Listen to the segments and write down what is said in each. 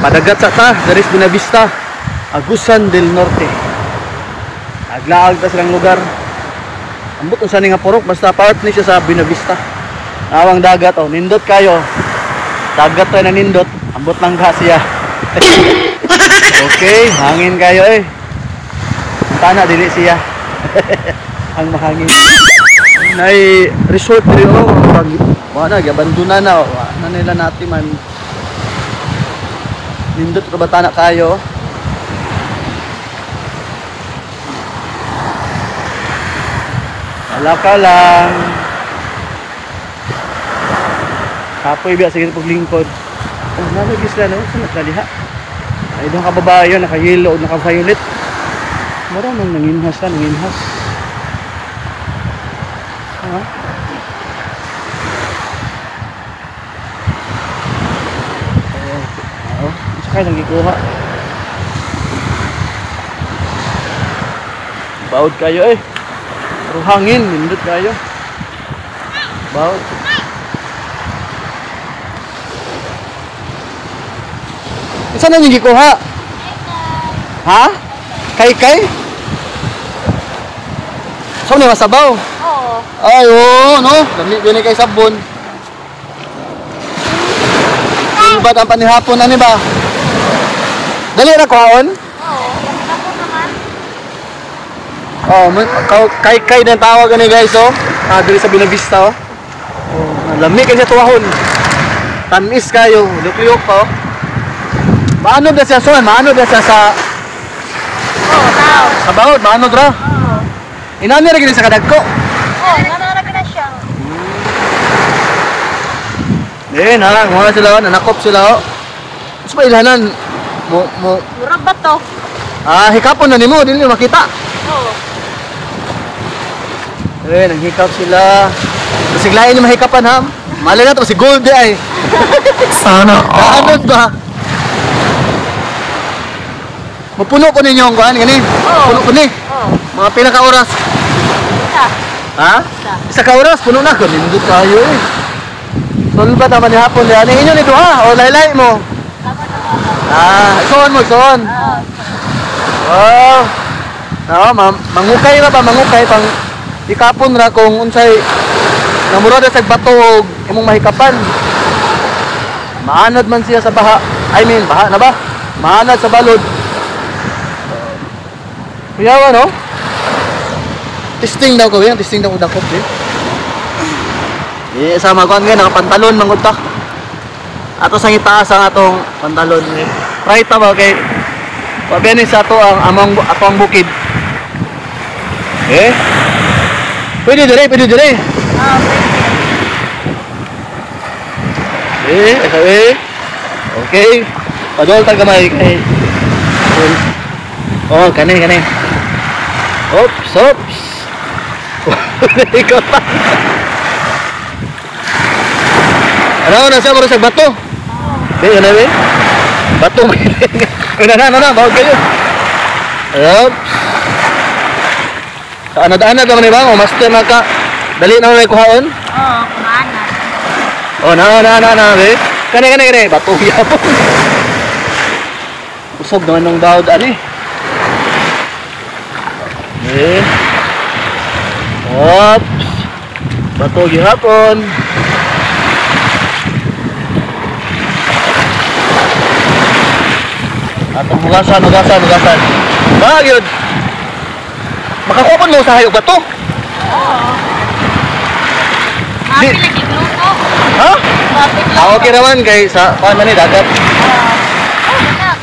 Padagat sa ta, Daris Buenavista, Agusan del Norte. Naglaag ta silang lugar. Ambot unsa ni nga purok, basta part ni siya sa Buenavista. Awang dagat oh, nindot kayo. Dagat to na nindot, ambot lang ka siya. Okay, hangin kayo eh. Tana dili siya. Ang mahangin. Nay resort diri oh, pag wala gabandona na, wa na nila nati man. Nindot ra ba tana kayo? Wala ka lang. Kapoy biya sige paglingkod. Oh, nalagi sila no, sa nagdaliha. Ay doon ka babae yun, naka-yellow, naka-violet. Mara nang nanginhas na, nanginhas. Ha? Oh, oh, isa kayo nang gikuha. Bawod kayo eh. Pero hangin, nindot kayo. Bawod. Isa na yung gikuha? Ha? Kay-kay? So, ni masabaw? Oo. Ay, oo, no? Dami din kay sabon. Sulbat ang panihapon, ano ba? Dali na kuhaon? Oo. Ako naman. Oh, kay-kay na tawag ani guys, oh. Ah, diri sa Buenavista, oh. Oh, lami kay siya tuwahon. Tamis kayo, lukliyok pa, oh. Maanod na siya, son. Maanod na siya sa Oo, tao. sa baod, maanod ra. Oo. Inani ra gini sa kadagko. Oo, nanarap na siya. Eh, na, wala sila, oh. Nanakop sila, oh. Mas pa ilhanan mo mo Murag ba to? Ah, hikapon na nimo, dili makita. Oo. Eh, naghikap sila. Masiglain yung mahikapan ha. Malay na to si gold di ay. Sana all. Kaanod ba? Mapuno ko ninyo ang kuan gani. Oo. Puno ko ni. Oo. Mga pila ka oras? Isa. Ha? Isa. Isa ka oras puno na ko nindot kayo eh. Sulba naman ni hapon ni ani inyo ni duha o laylay mo. Tama na. Ah, isuon mo, isuon. Oo. Wow. No, mangukay ra ba, mangukay pang hikapon ra kung unsay namura ra sa bato og imong mahikapan. Maanad man siya sa baha. I mean, baha na ba? Maanad sa balod. Kuyawa, no? Testing daw ko, yan. Testing daw ko dakop, eh. Eh, sama ko, nga, nakapantalon, mangod ta. Ato sang itaas ang atong pantalon. Eh. Try ta ba, okay? Pabeni sa ato ang among ato ang bukid. Eh? Pwede dire, pwede dire. Ah, pwede. Eh, eh. Okay. Padol ta gamay kay. Oh, kani kani. Oops, oops. Ikaw pa. Ano na siya sa bato? Di, ano ba? Bato. Ano na, ano na, bawag kayo. Oops. Sa anad-anad naman ba? O master na ka. Dali na may kuhaon. Oo, kumaana. Oh, na na na na, be. Kani kani kani, bato gyapon. Usog naman ng bawd ani. Eh. Oops. Bato gihapon. Atong hugasan, hugasan, hugasan. Ba, gyud. Makakuha mo sa hayop bato. Oo. Mapil lagi luto. Ha? Mapil Ah, okay naman kay sa kuan man ni dagat. Oo. Oh, anak.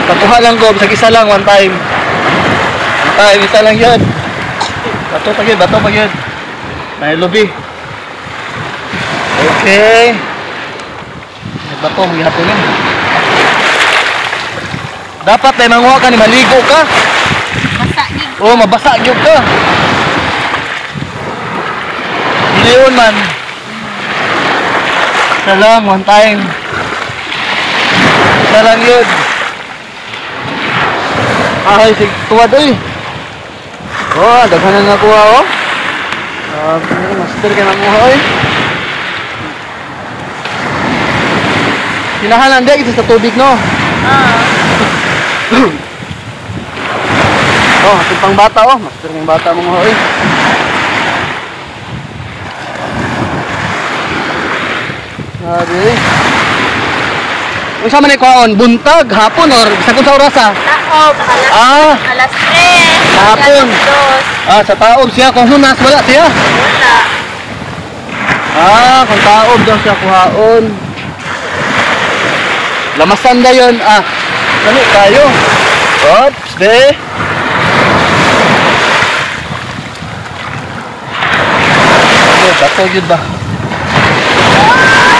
Kakuha lang ko, bisag isa lang one time. One time, isa lang yun. Bato pa yun, bato pa yun. May lubi. Okay. May bato, maghihapon yun. Dapat ay manguha ka ni maligo ka. Basa gig. Oo, mabasa gyud ka. Dilion man. Isa lang, one time. Isa lang yun. Ay, sig tuwad oy. Oh, daghan na nakuha oh. Master ka manguha oy. Kinahalan di sa tubig no. Oo. Oh, atong pang bata oh, master ng bata mo oy. Sabi. Unsa man kuhaon? Buntag, hapon or bisan kung sa oras ah? Taob. Alas, Ah, alas 3. Hapon. Alas ah sa taob siya kung hunas wala siya. 2. Wala. Ah, kung taob daw siya kuhaon. Lamasan na yun. Ah, dali tayo. Oops, de. Okay, bato yun ba?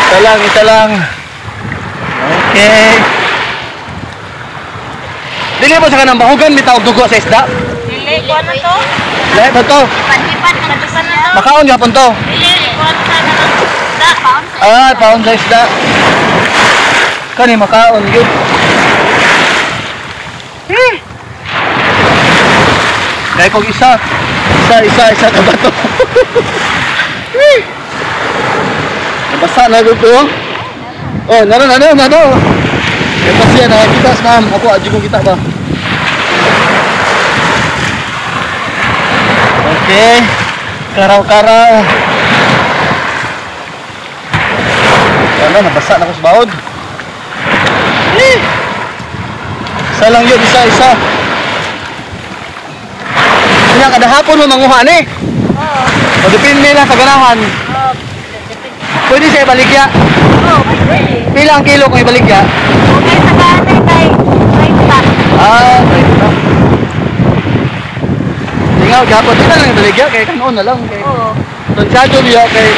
Isa lang, isa lang. Okay. Dili mo sa kanang bahugan, may tawag dugo sa isda. Dili, kuha na to. Lahi ba to? Hipan-hipan na to na to. Makaon yapon to. Dili, kuha na na to. Da, paon sa Ah, paon sa isda. Kani makaon gyud. Eh. Dahil kong isa. Isa, isa, isa ka ba to? Eh. Nabasa na gyud ko. Oh, naro, naro, naro. Ito siya, nakakita sa ma'am. Ako, adyo ko kita ba? Okay. Karaw-karaw. Wala, nabasa na ko sa baod. Eh! Isa lang yun, isa, isa. Kaya kada hapon mo manguha ni. Oo. O depende lang sa ganahan. Oo. Pwede siya ibaligya. Oo, pwede. Pila ang kilo kung ibaligya? Okay, sa bagay kay 30. Ah, 30. Tingaw, gapon. Di na lang ibaligya. Kaya kanoon na lang. Kay, Oo. Tansyado niya kay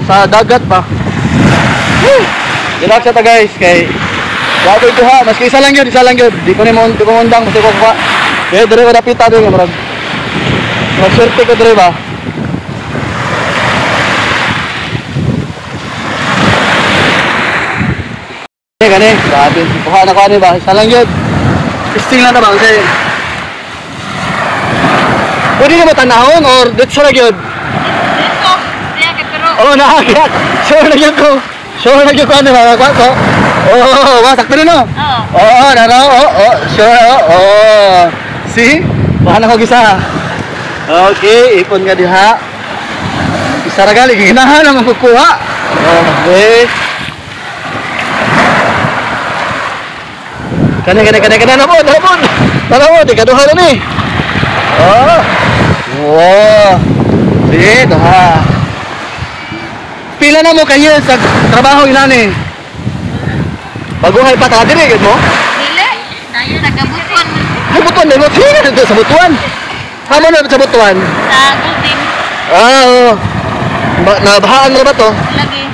sa dagat ba. Woo! Relax ta guys kay Wakoy kuha, maski isa lang yun, isa lang yun. Di ko ni mo, di ko mondang, basta ko kuha. Kaya dire ko dapita dire murag. Murag swerte ko dire ba. Kani kani, grabe, kuha na kuha ni ba, isa lang yun. Testing lang ta ba kasi pwede na ba tanahon or dito ra gyud? Dito. Diya kay pero Oh, nakakita. Sure na yun ko. Sure na yun ko. Ano, mga ko. Oh, oh, sakto na no. Oo. Oo, oh, no, oh, oh, sure, oh, oh. See? Baka na ko gisa. Okay, ipon nga diha. Isa ra gali, ginahan naman kukuha. Okay. Kani, kani, kani, kani, nabod, nabod. Nabod, ikaduha na ni. Oh. Wow. Sige, duha. Pila na mo kayo sa trabaho inani? Baguhay pa ta diri gid mo? Dili. Tayo nagabutuan Ay, butuan din mo. Sige dito sa butuan. Hamo na sa butuan. sa Golden. Ah, oo. Ba, nabahaan na ba to? Lagi.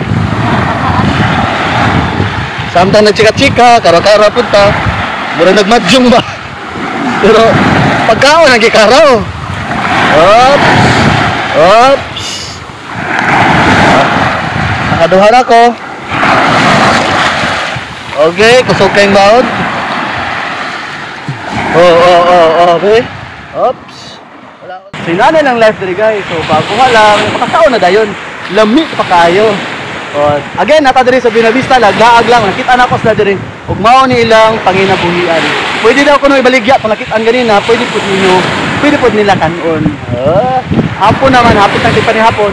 Samtang nagchika-chika, karo-karo punta. Mura nagmadyong ba? Pero pagkaon ang gikaraw. Oops. Oops. Ah, nakaduha na ko. Okay, kusog kayong baod. Oh, okay. Oops. Wala. Sinanay lang life diri guys. So bago lang, makakaon na dayon. Lami pa kayo. Oh, again, nata diri sa Buenavista, laglaag lang, nakita na ko sila diri. Ug mao ni ilang panginabuhian. Pwede daw kuno ibaligya kung nakitaan ganina, pwede pud ninyo, pwede pud nila kanon. Hapon naman, hapon ang di panihapon.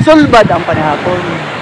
Sulbad ang panihapon.